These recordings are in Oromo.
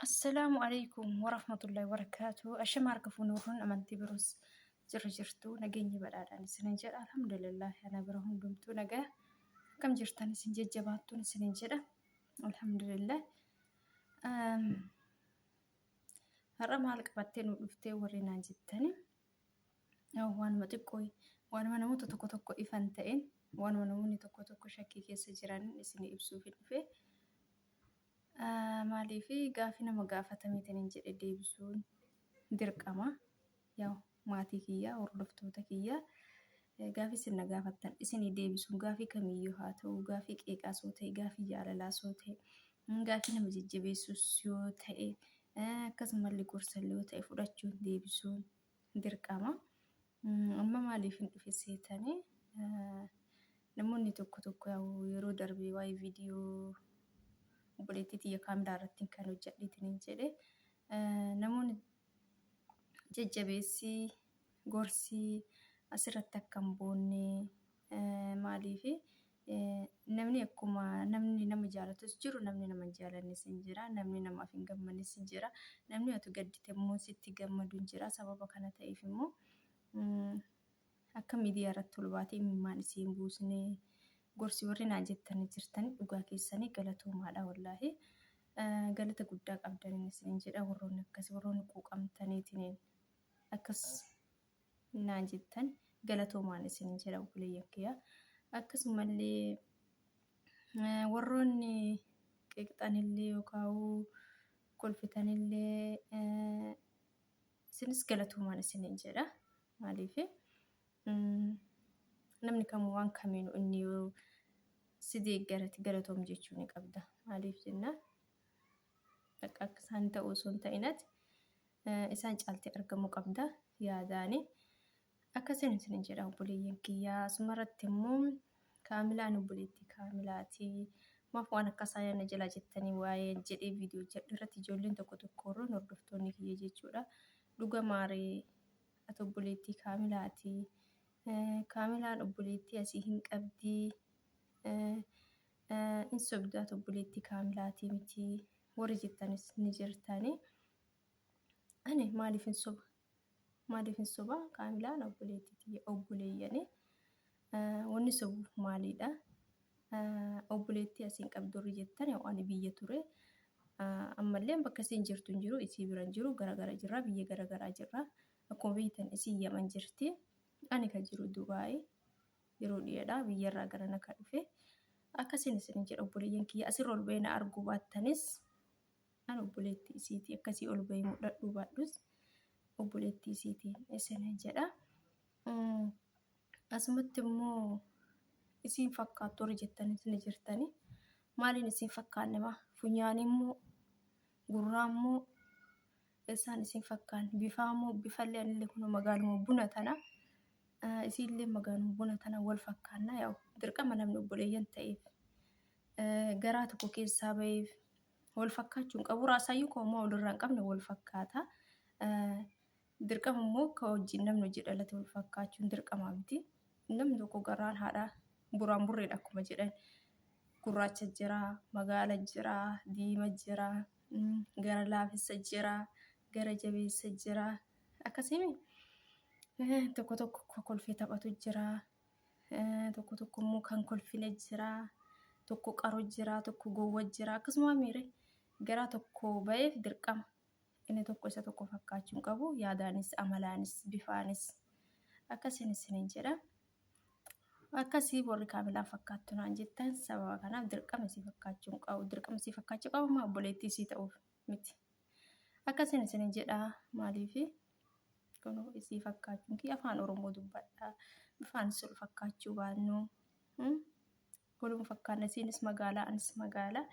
Assalaamu alaikum warahmatullahi wabarakaatu. Ashama harka fuune warroonni amantii biroos jirra jirtu nageenyi badhaadhaan isinin jedha. Alhamdulillah ana bira hundumtuu nagaa. Akkam jirtan isin jajjabaattuun isinin jedha. Alhamdulillah. Har'a maal qabattee nu dhuftee warri naan jettani. Waanuma xiqqoo waanuma namoota tokko tokko ifan ta'een waanuma namoonni tokko tokko shakkii keessa jiran isin ibsuuf dhufe. Maaliif gaafii nama gaafatameetiin jedhe deebisuun dirqama. Yaa maatii kiyya hordoftoota kiyya gaafii isin na gaafattan isinii deebisuun gaafii kamiyyuu haa ta'u gaafii qeeqaas yoo ta'e gaafii jaalalaas yoo ta'e gaafii nama jajjabeessus yoo ta'e akkasumallee gorsallee yoo ta'e fudhachuun deebisuun dirqama. Amma maaliif hin dhufe seetanii namoonni tokko tokko yeroo darbe waa'ee viidiyoo obboleettii tiyya kaameraa irratti kan hojjedheetiin hin jedhe namoonni jajjabeessii gorsii asirratti akka hin boonne maaliif namni akkuma namni nama jaalatus jiru namni nama hin jaalannes hin jira namni namaaf hin gammannes hin jira namni ati gaddite immoo sitti gammadu hin jira sababa kana ta'eef immoo akka miidiyaa irratti ol baatee imimmaan isii hin buusne gorsi warri naan jettanii jirtan dhugaa keessanii galatoomaadha wallaahi galata guddaa qabdaniin isiniin jedha warroonni akkas warroonni quuqamtaniitiin akkas naan jettan galatoomaan isiniin jedha obboleeyyan kiyya. Akkasumallee warroonni qeeqxanillee yookaan kolfitanillee isinis galatoomaan isiniin jedha. Maaliif namni kamuu waan kamiinuu inni yoo si deeggarate galatoom jechuu ni qabda. Maaliif jennaan bakka akka isaan ta'u osoo hin ta'inati isaan caaltee argamuu qabda yaadaani. Akkasiin isinin jedha obboleeyyan kiyyaa. Asumarratti immoo Kaamilaan obboleettii Kaamilaati. Maaf waan akkasaa yaadna jalaa jettanii waa'ee jedhee viidiyoo jedhu irratti ijoolleen tokko tokko warroon hordoftoonni kiyya jechuudha. Dhuga maaree ati obboleettii Kaamilaati. Kaamilaan obboleettii asii hin qabdi. In sobdu ati obboleettii Kaamilaatii miti. Warri jettanis ni jirtani. Ani maaliif hin soba? Maaliif hin soba? Kaamilaan obboleettii tiyya obboleeyyani. Wanni sobuuf maaliidha? Obboleettii asiin qabdu warri jettan ani biyya ture. Ammallee bakka isiin jirtu hin jiru, isii bira hin jiru, garagara jirra, biyya garagaraa jirra. Akkuma beektan isiin Yaman jirti. Ani ka jiru Dubaay. Yeroo dhiyeedha biyyarraa garana ka dhufe. Akkasiin isin jedha obboleeyyan kiyya asirra ol bahee na arguu baattanis An obboleettii isiitii akkasii ol bahee mudhadhuu baadhus obboleettii isiitiin isinin jedha. Asumatti immoo isiin fakkaattu warri jettanis ni jirtani. Maaliin isiin fakkaanne maa? Funyaan immoo gurraa immoo isaan isiin fakkaanne bifaa immoo bifallee anillee kun magaaluma buna tana isiillee magaaluma buna tana wal fakkaanna yaa'u dirqama namni obboleeyyan ta'eef garaa tokko keessaa ba'eef wal fakkaachuu hin qabu. Raasaayyuu kan homaa walirraa hin qabne wal fakkaata. Dirqama immoo akka wajjin namni hojii dhalate wal fakkaachuun dirqama miti. Namni tokko garaan haadha buraan burreedha akkuma jedhan. Gurraacha jira, magaala jira, diima jira, gara laafessa jira, gara jabeessa jira. Akkasii tokko tokko kolfee taphatu jira. Tokko tokko immoo kan kolfine jira, tokko qaro jira, tokko gowwa jira. Akkasuma miire garaa tokko ba'eef dirqama inni tokko isa tokko fakkaachuu hin qabu. Yaadaanis, amalaanis, bifaanis akkasiin isiniin jedha. Akkasii warri kaamilaan fakkaattu naan jettan sababa kanaaf dirqama isii fakkaachuu hin qabu. Dirqama isii fakkaachuu qabu maa obboleettii isii ta'uuf miti. Akkasiin isiniin jedha maaliifi kunoo isii fakkaachuun kiyya afaan Oromoo dubbadha. Bifaan sul fakkaachuu baannu waluma fakkaanna isiinis magaalaa anis magaalaa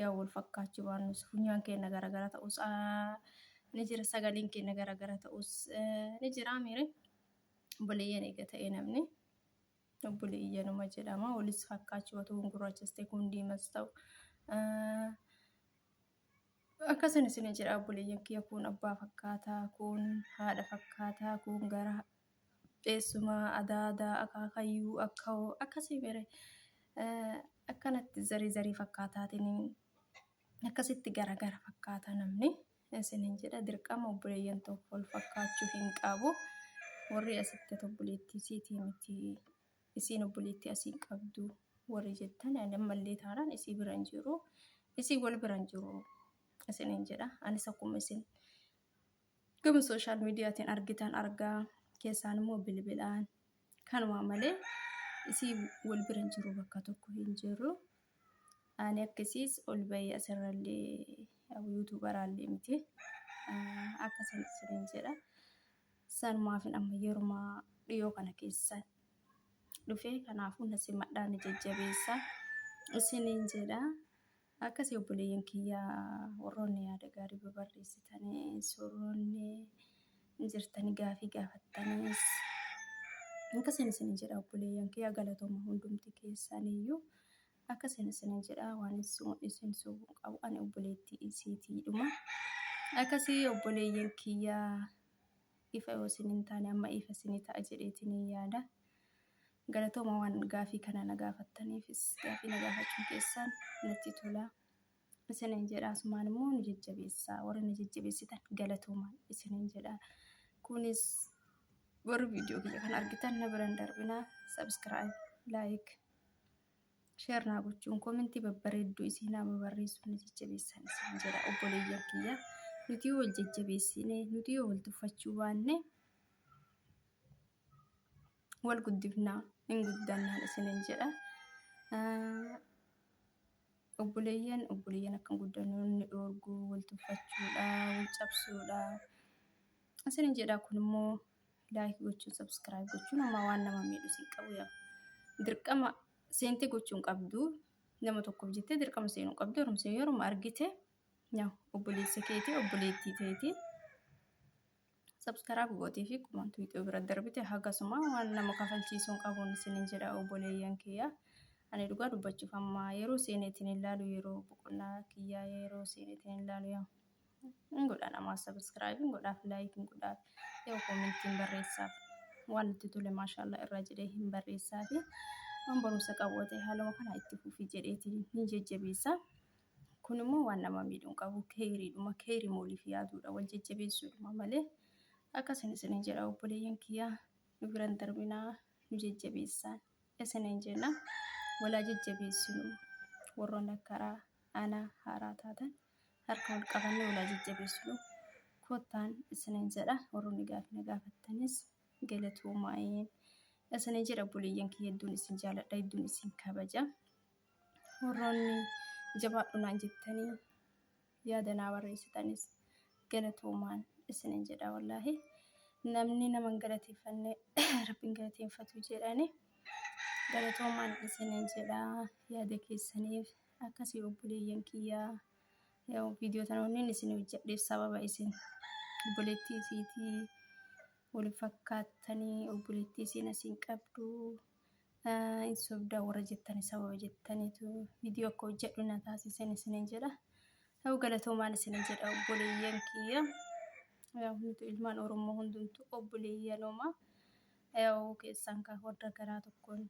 yaa wal fakkaachuu baannus funyaan keenya garagara ta'us ni jira sagaleen keenya garagara ta'us ni jira miire obboleeyyan eega ta'e namni obboleeyyanuma jedhama walis fakkaachuu baatu kun gurraachas ta'e kun diimas ta'u Akkasin isin jedha obboleeyyan kiyya kun abbaa fakkaataa, kun haadha fakkaataa, kun gara eessumaa, adaadaa, akaakayyuu, akkawoo akkasii mere akkanatti zarii zarii fakkaataatiin Akkasitti garagara fakkaata namni isiniin jedha dirqama obboleeyyan tokko wal fakkaachuu hin qabu. Warri asitti ati obboleettii isiitii miti isiin obboleettii asii qabdu warri jettan ani ammallee taanaan isii bira hin jiru isii wal bira hin jiru isiniin jedha. Anis akkuma isin gama sooshaal miidiyaatiin argitan argaa keessaan immoo bilbilaan kanuma malee isii wal bira hin jiru bakka tokko hin jiru. Ani akkasiis ol bahee asirrallee yuutuubaraallee miti. Akkasuma isiniin jedha. Sanumaafin amma yeruma dhiyoo kana keessa dhufe kanaafuu na simadhaa na jajjabeessa isiniin jedha. Akkasii obboleeyyan kiyya warroonni yaada gaarii babarreessitanis warroonni jirtanii gaafii gaafattanis akkasiin isiniin jedha obboleeyyan kiyya galatooma hundumti keessaniyyuu. Akkasiin isiniin jedha waan isin sobuu qabu ani obboleettii isiitiidhuma. Akkasii obboleeyyan kiyya ifa yoo isin hin taane amma ifa isinii ta'a jedheetiin yaada. Galatooma waan gaafii kana na gaafattaniifis gaafii na gaafachuun keessan natti tola. Isiniin jedha asumaan immoo nu jajjabeessaa warri nu jajjabeessitan galatoomaan isiniin jedha. Kunis warri viidiyoo kiyya kana argitan na bira hin darbinaa subscribe like share naa gochuun komentii babbareedduu isii naa babarreessuun na jajjabeessan isin jedha obboleeyyan kiyya. Nuti yoo wal jajjabeessine nuti yoo wal tuffachuu baanne wal guddifnaa hin guddannaan isinin jedha. Obboleeyyan obboleeyyan akka hin guddannu inni dhoorgu wal tuffachuudha wal cabsuudha isinin jedha kun immoo like gochuun subscribe gochuun amma waan nama miidhu sin qabu yaa dirqama seentee gochuun qabdu nama tokkoof jettee dirqama seenuu qabdu yeruma yeruma argite yaa obboleessa keetii obboleettii teetii subscribe gootee fi quban tuuxee bira darbite hagasuma waan nama kafalchiisuun qabuun isinin jedha obboleeyyan kiyya. Ani dhugaa dubbachuuf amma yeroo seeneetiin hin laalu yeroo boqonnaa kiyyaa yeroo seeneetiin hin laalu yaa hin godha namaa subscribe hin godhaaf like hin godhaaf yoo koomentiin barreessaaf waan natti tole maashaallah irraa jedhee hin barreessaafi waan barumsa qabu ta'e haaluma kana itti fufi jedheetiin hin jajjabeessa. Kun immoo waan nama miidhuu hin qabu keeyriidhuma keeyrii waliif yaaduudha wal jajjabeessuudhuma malee akkasiin isinin jedha obboleeyyan kiyyaa nu biran darbinaa nu jajjabeessaan isinin jenna walaa jajjabeessinu warroonni akkaraa ana haaraa taatan harka wal qabannee walaa jajjabeessinu kottaan isinin jedha warroonni gaafii na gaafattanis galatoomaa'een isinin jedha obboleeyyan kiyya hedduun isin jaaladha hedduun isin kabaja. Warroonni jabaadhu naan jettanii yaada naa barreessitanis galatoomaan isinin jedha wallaahi. Namni nama hin galateeffanne rabbi hin galateeffatu jedhani. Galatoomaan isinin jedha yaada keessaniif akkasii obboleeyyan kiyyaa viidiyoo tana wanni isin hojjedheef sababa isin obboleettii isiitii wal fakkaattanii obboleettii isiin asiin qabdu hin sobdaa warra jettani sababa jettaniitu viidiyoo akka hojjedhu na taasisan isinin jedha. Ta'u galatoomaan isinin jedha obboleeyyan kiyya. Nuti ilmaan Oromoo hundumtu obboleeyyanuma. Yaa'u keessaan kan warra garaa tokkoon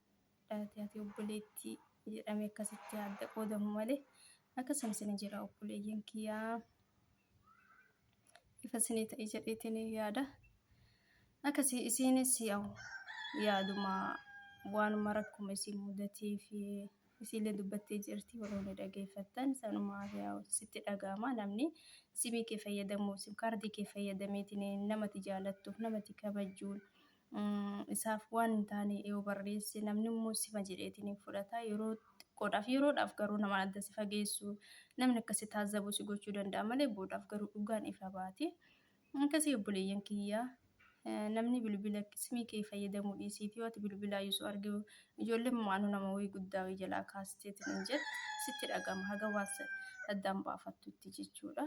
dhalate ati obboleettii jedhamee akkasitti adda qoodamu malee akkasuma isinin jedha obboleeyyan kiyya. Ifa isinii ta'e jedheetiin yaada. Akkasii isiinis yaa'u yaaduma waanuma rakkuma isin mudatee fi isiillee dubbattee jirti warroonni dhageeffattan sanumaaf yaa'u sitti dhaga'ama namni simii kee fayyadamuu sim kaardii kee fayyadameetiin namati jaalattuuf namati kabajuun isaaf waan hin taane yoo barreesse namni immoo sima jedheetiin hin fudhata yeroo xiqqoodhaaf yeroodhaaf garuu nama adda si fageessu namni akka si taazzabu si gochuu danda'a malee boodaaf garuu dhugaan ifa baati. Akkasii obboleeyyan kiyya namni bilbila simii kee fayyadamuu dhiisiiti yoo ati bilbilaa yusuu arge ijoolleen maanuu nama wayii guddaa wayii jalaa kaasteetiin hin jettu sitti dhagama haga waan addaan baafattutti jechuudha.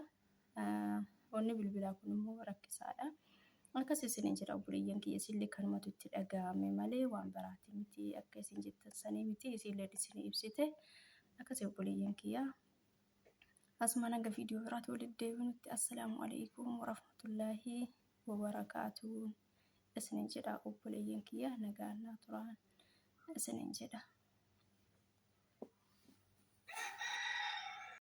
Wanni bilbilaa kun immoo rakkisaadha. Akkas isiniin jedha obboleeyyan kiyya isinillee kanumatu itti dhaga'ame malee waan biraati miti akka isin jettan sanii miti isinillee isin ibsite akkasii obboleeyyan kiyya. Asumaan hanga viidiyoo biraatti walitti deebinutti assalaamu alaikum warahmatullaahi wabarakaatuun isiniin jedha obboleeyyan kiyya nagaan naa turaan isiniin jedha.